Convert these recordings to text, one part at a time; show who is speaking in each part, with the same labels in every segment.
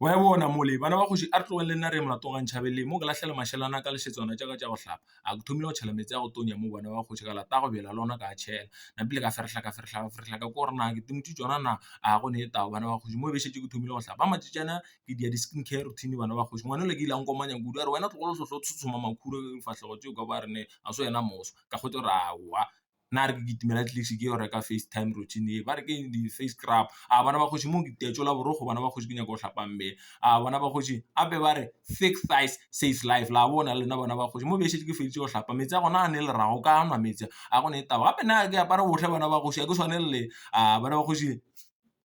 Speaker 1: Wa e bona mole, bana ba kgoši, a re tlogeng le nna re ye molatong ga Ntšhabeleng mo ke lahlela mašelana a ka le šetswana tša ka tša go hlapa. A ke thomile go tšhela meetse a go tonya mo bana ba kgoši ka lata go bjela le ona ka a tšhela. Napile ka ferehla ka ferehla ka ferehla ka kwa gore na ke timotše tšona na, a go ne taba bana ba kgoši mo e be šetše ke thomile go hlapa. Matšatši ana ke dia di-skin care routine bana ba kgoši, ngwana yola ke ile a nkomanya kudu a re wena tloga o hlohlo o tshotshoma makhura difahlego tšeo ka ba re ne ga se wena moso ka hwetša gore aowa. Nna re ke kitimela Clicks ke yo reka face time routine ye ba re ke di-face scrub, a bana ba kgoši mo ke tia tšola borokgo bana ba kgoši ke nyaka go hlapa mmele, a bana ba kgoši gape ba re thick thighs saves life la bona lena bana ba kgoši mo be šetše ke feditše go hlapa meetse a gona a ne lerago ka nwa meetse a go ne taba gape nna ke apare bohle bana ba kgoši ga ke swane le a bana ba kgoši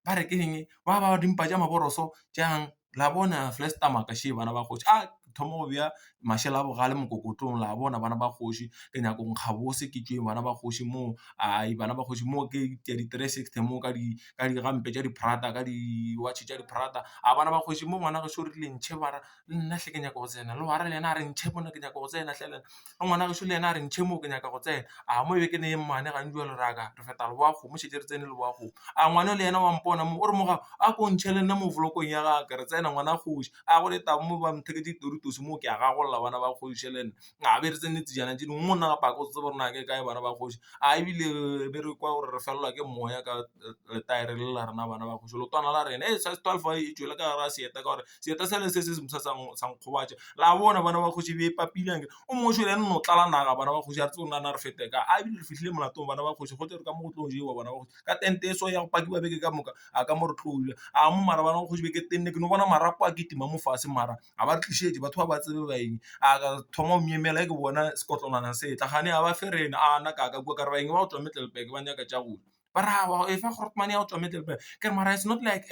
Speaker 1: ba re ke eng ba ba dimpa tša maboroso tšang la bona flat stomach še bana ba kgoši a thoma go bea mašela a bogale mokokotlong la bona bana ba kgoši ke nyaka go nkga bose ke tšwe bana ba kgoši moo ai bana ba kgoši moo ke itia di-three sixty mo ka di ka digampe tša di-prata ka di-watch tša di-prata a bana ba kgoši mo ngwana gešo o rile ntšhe bara le nna hle ke nyaka go tsena le wara le yena a re ntšhe mona ke nyaka go tsena hle le ngwana gešo le yena a re ntšhe mo ke nyaka go tsena a mo e be ke ne mane gantši jalo ra ka re feta leboa kgomo šetše re tsene leboa kgomo a ngwana le yena wa mpona mo o re moga a ko ntšhe le nna mo vlog-ong ya gaka re tsena ngwana kgoši a go le taba mo ba ntheketše di-Doritos mo ke a gagolla bana ba kgoši le nna a be re tsene tsejana tše dingwe mo nna gape a ke tsebe gore na ke kae bana ba kgoši a ebile be re kwa gore re felelwa ke moya ka letaere le la rena bana ba kgoši leotwana la rena e size 12 e tšwele ka gare ga seeta ka gore seeta sele se se sa sa nkgobatša la bona bana ba kgoši be e papile anke o mongwe šole nno tlala naga bana ba kgoši a re tsebe nana re fete ka a ebile re fihlile molatong bana ba kgoši go tle re ka mo go tlo jewa bana ba kgoši ka tente e so ya go pakiwa beke ka moka a ka mo re tlo ja a mo mara bana ba kgoši be ke tenne ke no bona marapo a kitima mo fase mara a ba re tlišetše batho ba ba tsebe ba eng a ka thoma go myemela ke bona sekotlolwana se tla gane a ba fe rena a nna ka ka kua ka re baeng ba go tšwa Middelburg ba nyaka tša go ja ba re aowa efa grootman ya go tšwa Middelburg ke re mara it's not like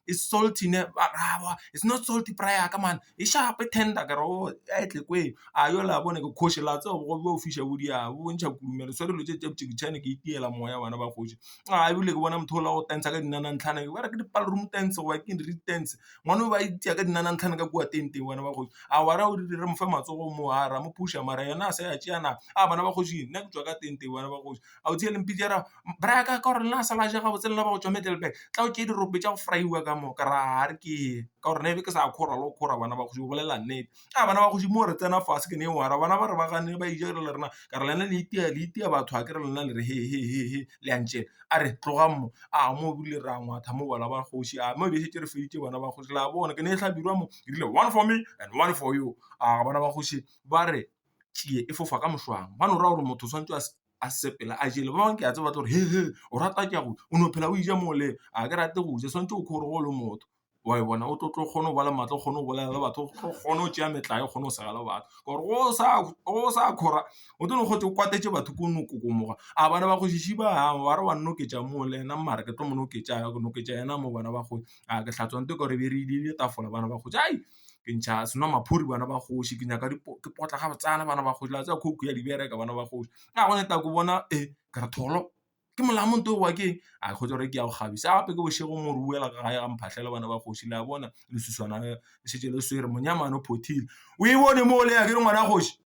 Speaker 1: it's salty ne ba re aowa it's not salty braai ya ka man e sharp e tender ke re oh a e tle kweng a yola a bone ke kgoši la tseba bogobe bja go fiša bo dia bo bontšha kurumelo swere dilo tše tša botšikitšhane ke itiela moya bana ba kgoši a ebile ke bona motho o la go tantsha ka dinanantlhana ba re ke di-ballroom dance goba ke dance ngwana o ba itia ka dinanantlhana ka kua tenteng bana ba kgoši a wa ra o re mo fe matsogo mo a ra mo pusha mara yena a se a tšea nako a bana ba kgoši nna ke tšwa ka tenteng bana ba kgoši a o tšea le mpitša ra bra ka ka gore lena sa la ja gabotse lena ba go tšwa Middelburg tla o tšee dirope tša go fraiwa ka mo ka ra a re ke ka gore ne be ke sa khora le go khora bana ba kgoši go bolela nnete a bana ba kgoši mo re tsena fase ke ne wara bana ba re ba gane ba ija le rena ka re lena le itia le itia batho a ke re lena le re he he he he le a ntšela a re tlogang mo a mo bile ra ngwatha mo bana ba kgoši a mo be šetše re feditše bana ba kgoši la bona ke ne e hlabirwa mo ke rile one for me and one for you a bana ba kgoši ba re tšie e fofa ka mošwang ba no ra gore motho o swanetše a sepela a jele ba bangwe ke a tseba gore he he o rata ke go o no phela o ja mo le a ke rate go ja swantse o khore go le motho wa e bona o tlo tlo kgone go ba le maatla o kgone go bolela le batho o kgone go tšea metlae o kgone go sega le batho gore go sa go sa khora o tlo no kgotse o kwatetše batho ko no kokomoga a bana ba kgoši ba ba re wa nnoketša mo le yena mara ke tlo mo noketša ke noketša yena mo bana ba kgoši a ke hlatswa nto ka gore be re ile tafola bana ba kgoši ai ke ntšha senwamaphori bana ba kgoši ke nyaka ke potla ga botsana bana ba kgoši la tseba coke ya di bereka bana ba kgoši a gone tla ko bona e ke re tholo ke molamo nto wa ke a kgotsa gore ke ya go kgabisa gape ke bošego mo re boela ka gae ga mphahlele bana ba kgoši le a bona lesuswana le šetše le swere monyamane o phothile o e bone mo le ya ke re ngwana kgoši.